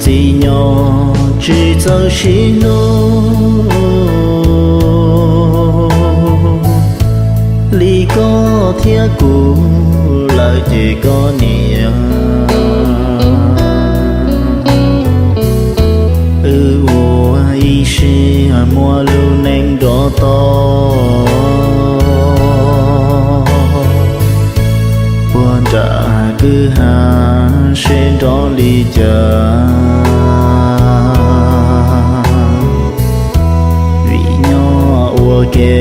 Txiv nyob tsis txawj sib hlub li koj thiab kuv lawm ces koj niam, wb ua ib siab muab lub neej rov tos puag nram kwj ha seb nrov li cas. Vim nyob ua ke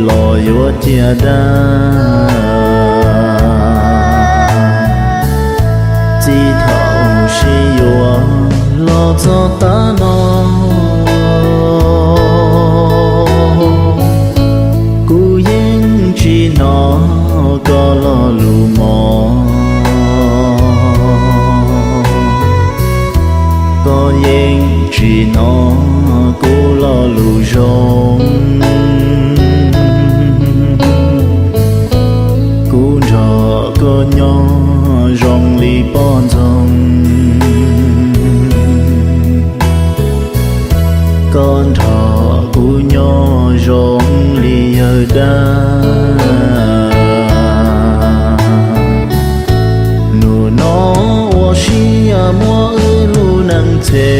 los yuav ciaj dab. Txij thaum sib yuav los txog tav no, kuv yeej tsis hnov koj lo lus mog. Koj yeej tsis hnov kuv lo lus zoo. Kuv nrog koj nyob zoo li poj ntxoog. Koj nrog kuv nyob zoo li yawg dab. Nus no ua siab muab wb lub neej txhe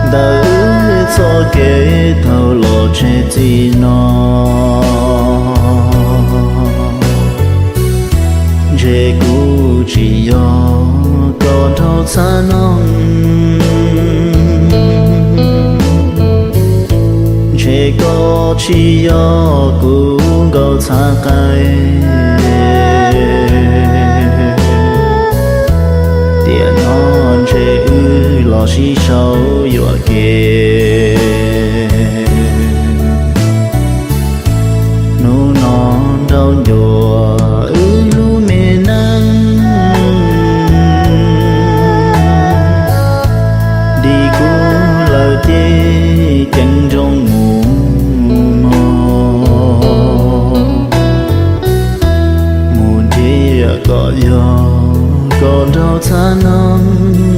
ntawm wb txoj kev thaum los tseg txij no. Ntshe kuv tsis yog koj nraug txhab noog, ntshe koj tsis yog kuv nkauj txhab qaib. Tiam no ntshe wb los sib sau yuam kev. Hnub no nrau ncua wb lub me neej, dim kub lawm ces ceev nrooj mus mog. Mus nrhiav kom yog koj nraug txhab noog.